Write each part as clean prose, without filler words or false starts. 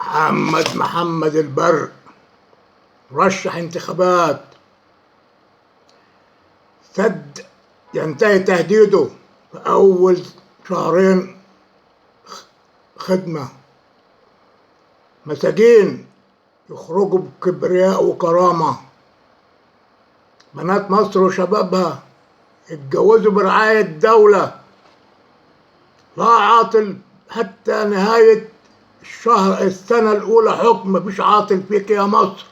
محمد محمد البرق رشح انتخابات. سد ينتهي تهديده في أول شهرين خدمة. مساجين يخرجوا بكبرياء وكرامة. بنات مصر وشبابها يتجوزوا برعاية دولة. لا عاطل حتى نهاية الشهر السنة الأولى حكم، مفيش عاطل فيك يا مصر.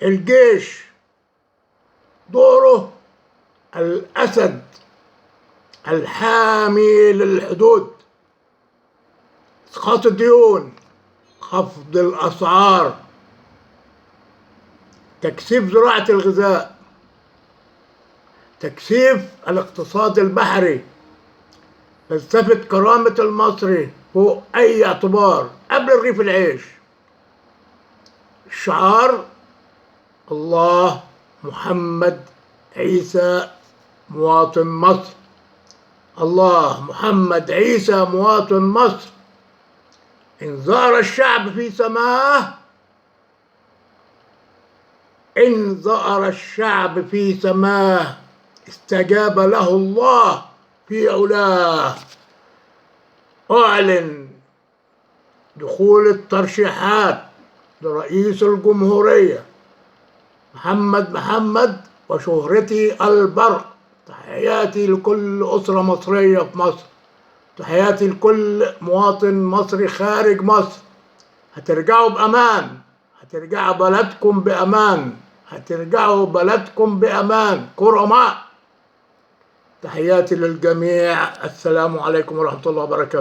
الجيش دوره الأسد الحامي للحدود، إسقاط الديون، خفض الأسعار، تكثيف زراعة الغذاء، تكثيف الاقتصاد البحري، فلسفة كرامة المصري فوق أي اعتبار قبل رغيف العيش. الشعار: الله، محمد، عيسى، مواطن مصر. الله، محمد، عيسى، مواطن مصر. إن ظهر الشعب في سماه، إن ظهر الشعب في سماه استجاب له الله في علاه. أعلن دخول الترشيحات لرئيس الجمهورية محمد محمد وشهرتي البرق. تحياتي لكل أسرة مصرية في مصر، تحياتي لكل مواطن مصري خارج مصر. هترجعوا بأمان، هترجعوا بلدكم بأمان، هترجعوا بلدكم بأمان كرماء. تحياتي للجميع، السلام عليكم ورحمة الله وبركاته.